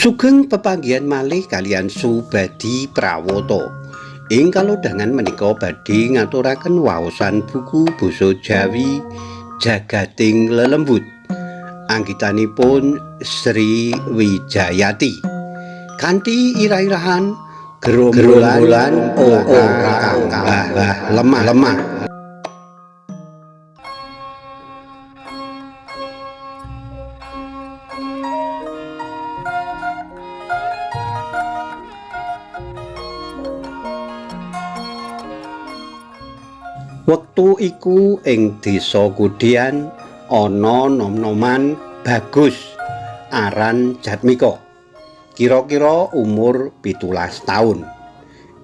Sugeng pepanggihan malih kaliyan Subadi Prawoto. Ing kalodhangan menika badhe ngaturaken waosan buku basa Jawi Jagating Lelembut. Anggitanipun Sri Wijayati. Kanthi irah-irahan gerombolan ora kambah lemah. Wektu iku ing desa Kudian ana nom-noman bagus aran Jatmika. Kira-kira umur 17 taun.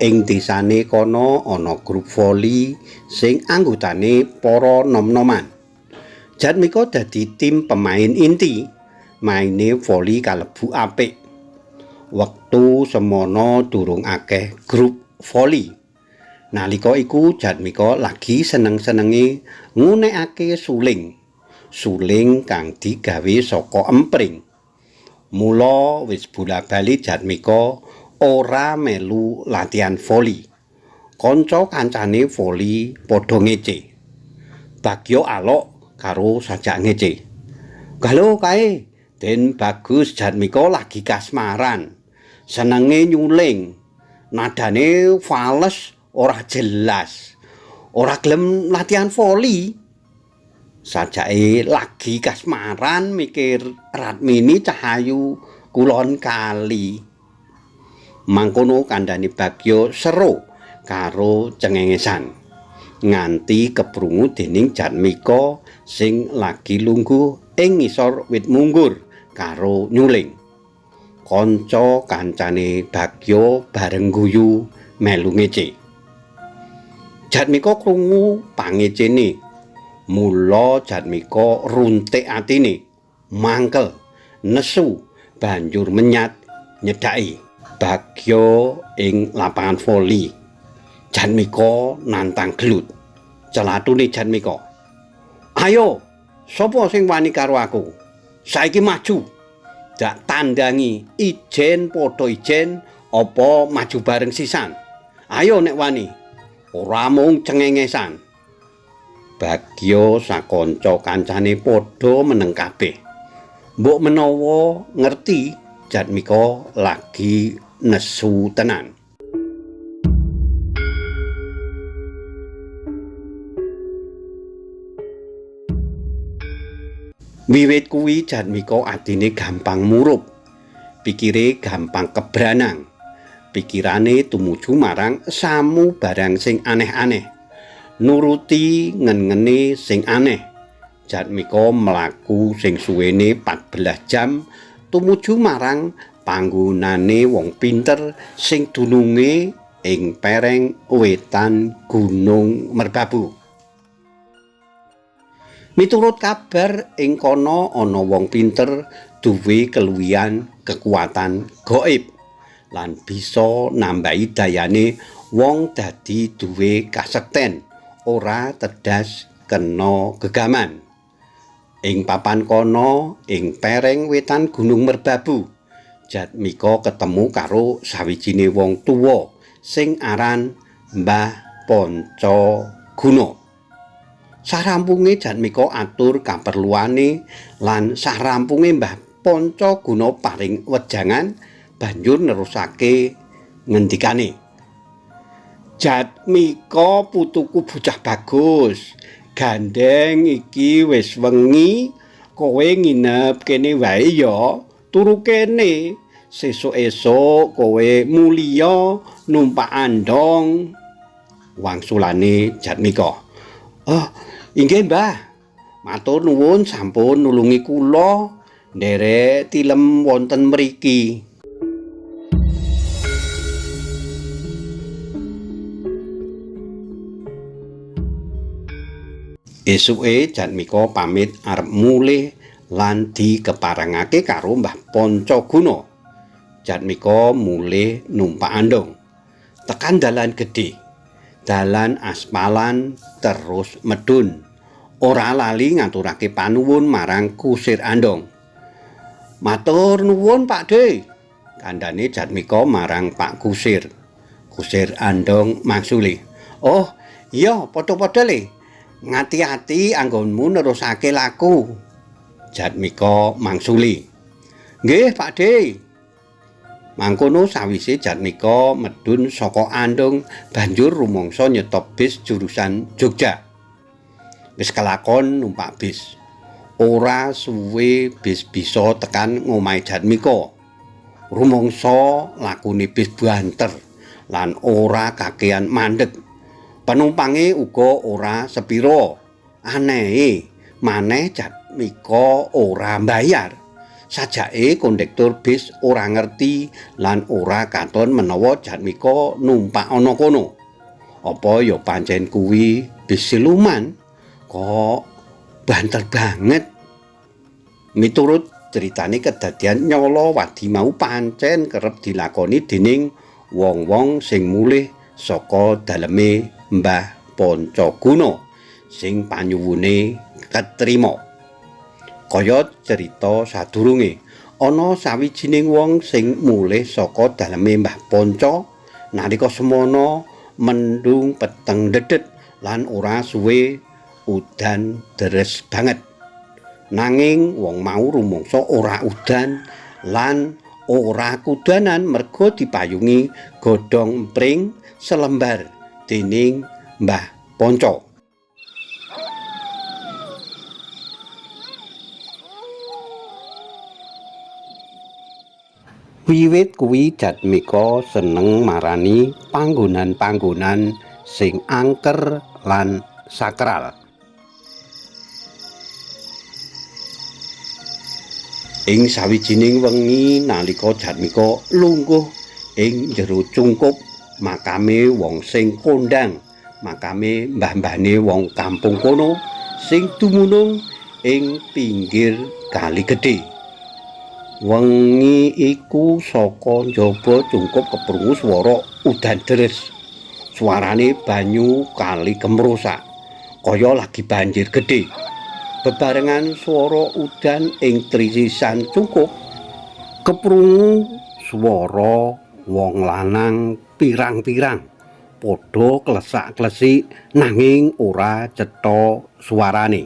Ing desane kono ana grup voli sing anggotane para nom-noman. Jatmika dadi tim pemain inti. Maine voli kalebu apik. Wektu semono durung akeh grup voli. Nalika iku Jatmika lagi seneng-senenge ngunekake suling. Suling kang digawe saka empring. Mula wis bola-bali Jatmika ora melu latihan voli. Kanca kancane voli padha ngece. Bagyo alok karo sajak ngece. Galo kae, Den Bagus Jatmika lagi kasmaran. Senenge nyuling. Nadane fales ora jelas. Ora gelem latihan voli. Sajake lagi kasmaran mikir Ratmini Cahayu kulon kali. Mangkono kandhane Bagyo seru karo cengengesan. Nganti keprungu dening Jatmika sing lagi lungguh ing ngisor wit munggur karo nyuling. Kanca kancane Bagyo bareng guyu melu ngece. Jatmika krungu pangecene. Mula Jatmika runtik atine, mangkel, nesu, banjur menyat nyedhaki Bagyo ing lapangan voli. Jatmika nantang gelut. Celatune Jatmika. Ayo, sapa sing wani karo aku? Saiki maju. Dak tandangi ijen padha ijen apa maju bareng sisan. Ayo nek wani. Ora mung cengengesan. Bagyo sakanca kancane padha meneng kabeh. Mbok menawa ngerti Jatmika lagi nesu tenan. Wiwit kuwi Jatmika atine gampang murup. Pikire gampang kebranang. Pikirane tumuju marang samu barang sing aneh-aneh. Nuruti ngen-ngene sing aneh. Jatmika mlaku sing suwene 14 jam tumuju marang panggonane wong pinter sing dununge ing pereng wetan Gunung Merbabu. Miturut kabar ing kono ana wong pinter duwe keluwihan kekuatan gaib lan bisa nambahi dayane wong dadi duwe kasekten ora tedas kena gegaman. Ing papan kono ing pereng wetan Gunung Merbabu, Jatmika ketemu karo sawijine wong tuwa sing aran Mbah Poncoguna. Sarampunge Jatmika atur kaperluane lan sarampunge Mbah Poncoguna paring wejangan banjur nerusake ngendikane. Jatmika putuku bocah bagus. Gandeng iki wis wengi, kowe nginep kene wae ya. Turu kene. Sesuk esuk kowe muliya numpak andong. Wangsulane Jatmika. Oh, inggih Mbah. Matur nuwun sampun nulungi kula nderek tilem wonten mriki. Esuke Jatmika pamit arep mulih lan dikeparengake karo Mbah Poncoguna. Jatmika mulih numpak andong. Tekan dalan gedhe, dalan aspalan terus medhun. Ora lali ngaturake panuwun marang kusir andong. Matur nuwun Pakde. Kandhane Jatmika marang Pak Kusir. Kusir Andong mangsuli. Oh, iya padha-padha le. Ngati-ati anggonmu nerusake laku. Jatmika mangsuli. Nggih, Pak De. Mangkono sawise Jatmika medhun saka Andong banjur rumangsa nyetop bis jurusan Jogja. Wis kelakon numpak bis. Ora suwe bis bisa tekan ngomahe Jatmika. Rumangsa lakune bis banter lan ora kakean mandeg. Penumpange uga ora sepira. Anehe maneh Jatmika ora mbayar. Sajake kondektur bis ora ngerti lan ora katon menawa Jatmika numpak ana kono. Apa ya pancen kuwi bis siluman? Kok banter banget. Miturut critane kedadian nyala wadi mau pancen kerep dilakoni dening wong-wong sing mulih saka daleme Mbah Poncoguna sing panyuwune ketrima. Kaya cerita sadurunge, ana sawijining wong sing mulih saka daleme Mbah Ponco nalika semono mendung peteng dedet lan ora suwe udan deres banget. Nanging wong mau rumangsa ora udan lan ora kudanan merga dipayungi godhong empring selembar dening Mbah Ponco. Wiwit kuwi Jatmika seneng marani panggonan-panggonan sing angker lan sakral. Ing sawijining wengi nalika Jatmika lungguh ing jero cungkup makame wong sing kondhang, makame mbah-mbahne wong kampung kono sing dumunung ing pinggir kali gedhe. Wengi iku saka njaba cungkup keprungu swara udan deres. Suarane banyu kali kemrusak kaya lagi banjir gedhe. Bebarengan swara udan ing trisisan cungkup keprungu swara wong lanang pirang-pirang padha klesak-klesik nanging ora cetha suarane.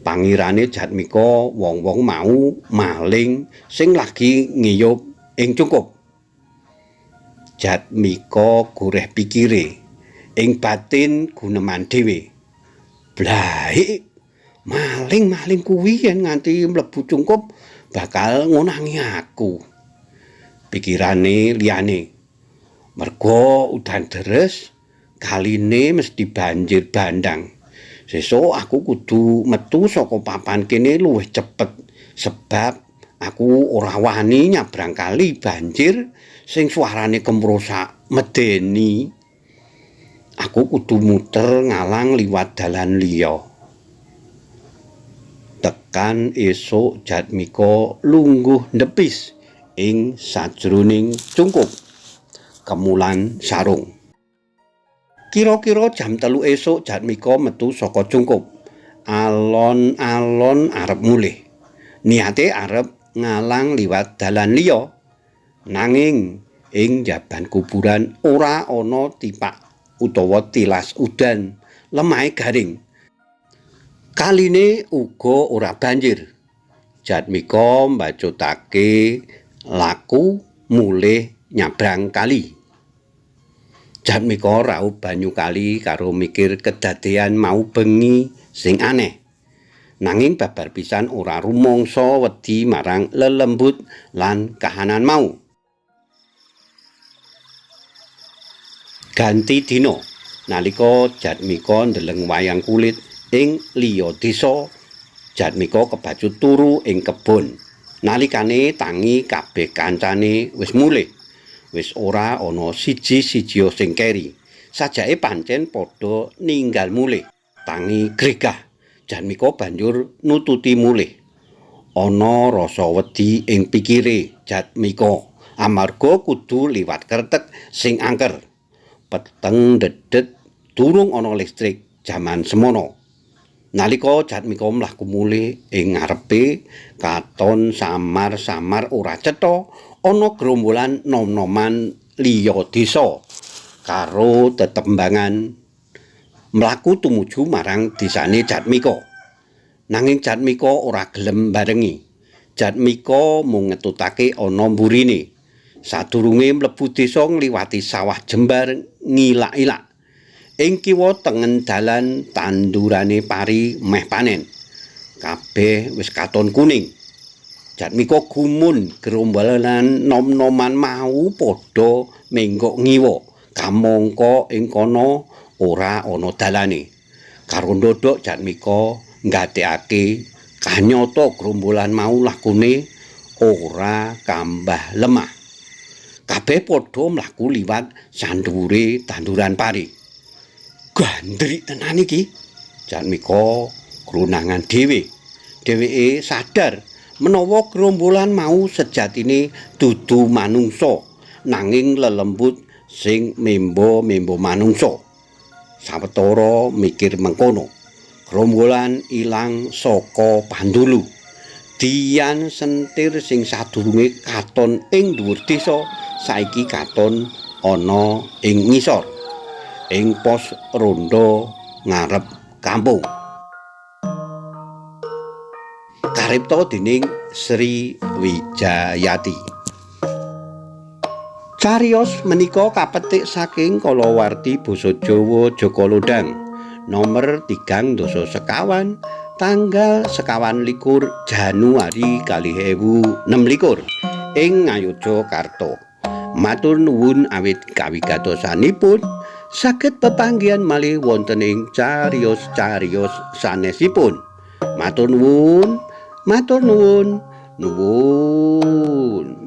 Pangirane Jatmika wong-wong mau maling sing lagi ngiyup ing cungkup. Jatmika goreh pikire ing batin guneman dhewe. Blaik, maling-maling kuwi yen nganti mlebu cungkup bakal ngonangi aku. Pikirane liyane. Merga udan deres, kaline mesti banjir bandang. Sesuk aku kudu metu saka papan kene luwih cepet sebab aku ora wani nyabrang kali banjir sing suarane kemrosak medeni. Aku kudu muter ngalang liwat dalan liya. Tekan esuk Jatmika lungguh ndepis ing sajroning cungkup kemulan sarung. Kira-kira jam 3 esuk Jatmika metu saka cungkup. Alon-alon arep mulih. Niate arep ngalang liwat dalan liya. Nanging ing jaban kuburan ora ana tipak utawa tilas udan, lemahe garing. Kaline uga ora banjir. Jatmika mbacutake laku mulih nyabrang kali. Jatmika raup banyu kali karo mikir kedadean mau bengi sing aneh. Nanging babar pisan ora rumangsa wedi marang lelembut lan kahanan mau. Ganti dina nalika Jatmika ndeleng wayang kulit ing liya desa, Jatmika kebacut turu ing kebon. Nalikane tangi kabeh kancane wis mulih. Wis ora ana siji-siji sing keri. Sajake pancen padha ninggal mulih. Tangi gregah. Jatmika banjur nututi mulih. Ana rasa wedi ing pikire Jatmika amarga kudu liwat kertek sing angker. Peteng dedet durung ana listrik jaman semono. Nalika Jatmika mlaku mulih ing ngarepe katon samar-samar ora cetha Ana gerombolan nom-noman liya desa karo tetembangan mlaku tumuju marang desane Jatmika. Nanging Jatmika ora gelem barengi. Jatmika mung ngetutake ana mburine. Sadurunge mlebu desa ngliwati sawah jembar ngilak-ilak. Ing kiwa tengen dalan tandurane pari meh panen. Kabeh wis katon kuning. Jatmika gumun gerombolan nom-noman mau padha menggok ngiwa. Kamangka ing kono ora ana dalane. Karo ndodok Jatmika nggatekake kanyata gerombolan mau lakune ora kambah lemah. Kabeh padha mlaku liwat sandhuwure tanduran pari. Gandrik tenan iki. Jatmika grunangan dhewe. Dheweke sadar menawa gerombolan mau sejatine dudu manungsa nanging lelembut sing memba-memba manungsa. Sawetara mikir mengkono. Gerombolan ilang saka pandulu. Dian sentir sing sadurunge katon ing dhuwur desa saiki katon ana ing ngisor. Ing pos rondo ngarep kampung. Karipta dening Sri Wijayati. Cariyos menika kapetik saking kalawarti basa Jawa Jaka Lodhang nomer 325 tanggal 24 Januari 2026 ing Ngayogyakarta. Matur nuwun awit kawigatosanipun, saged pepanggihan malih wonten ing cariyos-cariyos sanesipun. Matur nuwun, matur nuwun, nuwun.